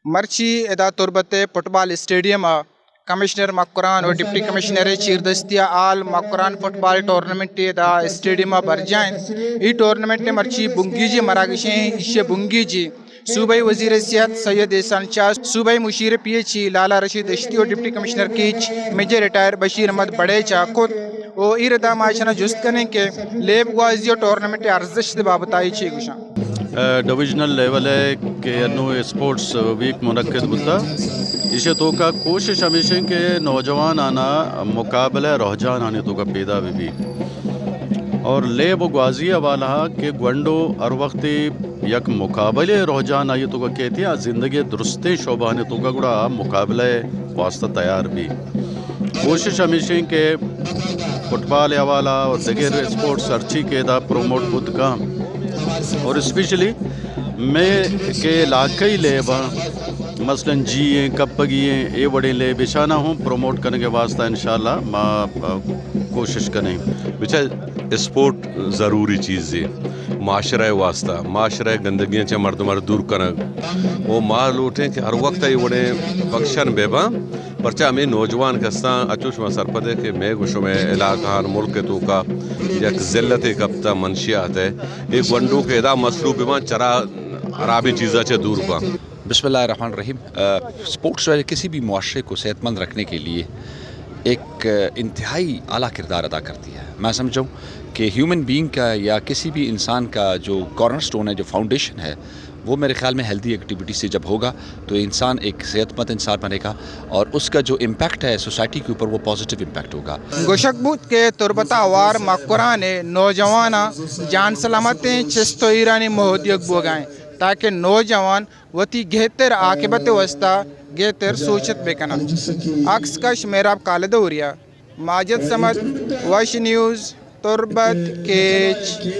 مرچی ادا تربت ءِ فٹبال اسٹیڈیم ءَ کمشنر مکران و ڈپٹی کمشنر ءِ چیردستی ءَ آل مکران فٹبال ٹورنامنٹ ادا اسٹیڈیم ءَ برجاہ انت۔ اے ٹورنامنٹ ءِ مرچی بنگیجی مراگش ایں، ایشی ءِ بنگیجی صوبائی وزیر صحت سید احسان شاہ، صوبائی مشیر پی ایچ ای لالا رشید دشتی و deputy commissioner Kech major retire Bashir Ahmed Barech ءَ کت۔ و اے ردا ما اشانا جست کنیں کہ لیب گوازی و ٹورنامنٹ ءِ ارزشت ءِ بابت ءَ چی گوشاں۔ ڈویژنل لیول ءَ کہ انو اسپورٹس ویک منعقد بوتا، ایشی توکا کوشش ہمیش ایں کہ نوجوان آنا مقابلہ رجحان آنی توکا پیدا بہ بی اور لیب و گوازی حوالہ کہ گونڈو ہر وقت یک مقابلے رجحان آئی توکا کہتی آ زندگی درستیں شعبہ آنی توکا گڑا آ مقابلہ واسطہ تیار بی۔ کوشش ہمیش ایں کہ فٹبال ءِ حوالہ اور دیگر اسپورٹس ہرچی کہ ادا پروموٹ بوت کاں اور اسپیشلی میں کہ علاقائی لیب آں، مثلاً جی ایں، کپگی ایں، اے وڑیں لیب اشانا ہوں پروموٹ کنگ ءِ واسطہ انشاءاللہ ما، آ، کوشش کنیں۔ بچا اسپورٹ ضروری چیزے معاشرہ ءِ واسطہ، معاشرہ ءِ گندگیاں چہ مردم ءَ دور کنگ۔ و ما لوٹیں کہ ہر وقت اے وڑیں فنکشن بہ باں، پرچا ہمے نوجوان کساں اچو شما سرپد ءَ کہ مئے گوں شمئے علاقہ آن ملک ءِ توکا یک ذلتے کپتا منشیات ءِ، اے گونڈو کہ ادا مصروف بہ باں چرا ہرابیں چیزاں چہ دور باں۔ بسم اللہ الرحمن الرحیم۔ آ، اسپورٹس جو ہے کسی بھی معاشرے کو صحت مند رکھنے کے لیے ایک، آ، انتہائی اعلیٰ کردار ادا کرتی ہے۔ میں سمجھتا ہوں کہ ہیومن بینگ کا یا کسی بھی انسان کا جو کارنر سٹون ہے، جو فاؤنڈیشن ہے، وہ میرے خیال میں ہیلدی ایکٹیویٹی سے جب ہوگا تو انسان ایک صحت مند انسان بنے گا اور اس کا جو امپیکٹ ہے سوسائٹی کے اوپر، وہ پازیٹیو امپیکٹ ہوگا۔ گوشگ بوت کہ تربت ءَ ہوار مکران ءِ نوجواناں جان سلامتیں چست و ایرانی موہ دیگ بوگا ایں تاکہ نوجوان وتی گہتر عاقبت ءِ واسطہ گہتر سوچت بہ کناں۔ عکس کش مہراب خالد اوریا، ماجد صمد، وش نیوز، تربت، کیچ۔